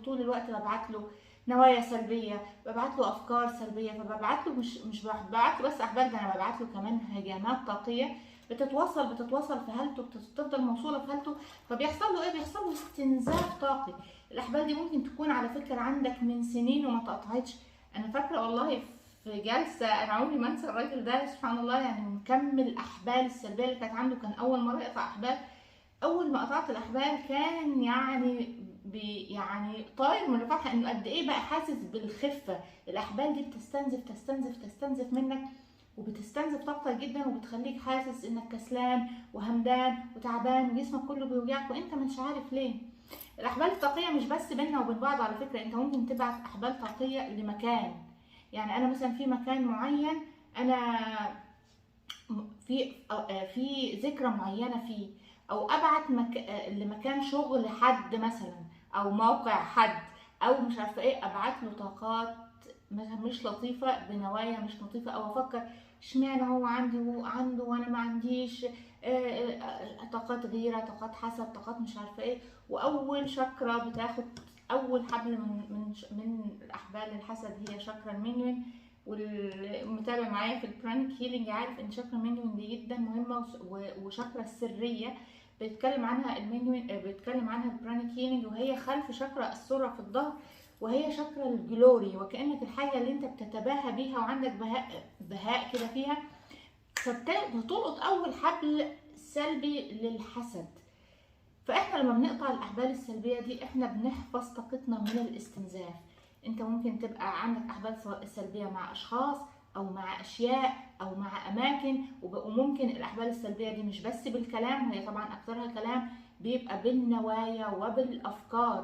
طول الوقت ببعت له نوايا سلبية، ببعت له افكار سلبية، فببعت له مش ببعت له بس احبال، ده انا ببعت له كمان هجمات طاقية بتتواصل في هالته، بتفضل موصولة في هالته. فبيحصل له ايه؟ بيحصل له استنزاف طاقي. الاحبال دي ممكن تكون على فكرة عندك من سنين وما تقطعتش. انا فاكره والله في جلسه، انا عمري ما انسى الراجل ده سبحان الله، يعني مكمل الاحبال السلبية اللي كانت عنده، كان اول مرة يقطع احبال. اول ما قطعت الاحبال كان يعني يعني طاير من الفرحة، انه قد ايه بقى حاسس بالخفه. الاحبال دي بتستنزف تستنزف تستنزف منك، وبتستنزف طاقتك جدا، وبتخليك حاسس انك كسلان وهمدان وتعبان وجسمك كله بيوجعك وانت مش عارف ليه. الاحبال الطاقية مش بس بيننا وبين بعض على فكرة، انت ممكن تبعت احبال طاقية لمكان. يعني انا مثلا في مكان معين، انا في ذكرى معينة فيه، او ابعت لمكان شغل حد مثلا، او موقع حد، او مش عارفه ايه، ابعت له طاقات مثلا مش لطيفة، بنوايا مش لطيفة، او افكر اشمعنى هو عندي وعنده وانا ما عنديش، طاقات غيره، طاقات حسد، طاقات مش عارفه ايه. واول شاكرا بتاخد اول حبل من الاحبال الحسد هي شاكرا المينيون. والمتابع معايا في ال pranic healing عارف ان شاكرا المينيون دي جدا مهمة، وشاكرا السرية بيتكلم عنها المينيون، بيتكلم عنها ال pranic healing، وهي خلف شاكرا السرة في الظهر، وهي شاكرا ال glory، وكأنك الحاجة اللي انت بتتباهى بيها وعندك بهاء كده فيها، فبتلقط اول حبل سلبي للحسد. فاحنا لما بنقطع الاحبال السلبية دي احنا بنحفظ طاقتنا من الاستنزاف. انت ممكن تبقى عندك احبال سلبية مع اشخاص او مع اشياء او مع اماكن، وممكن الاحبال السلبية دي مش بس بالكلام، وهي طبعا اكثرها كلام، بيبقى بالنوايا وبالافكار.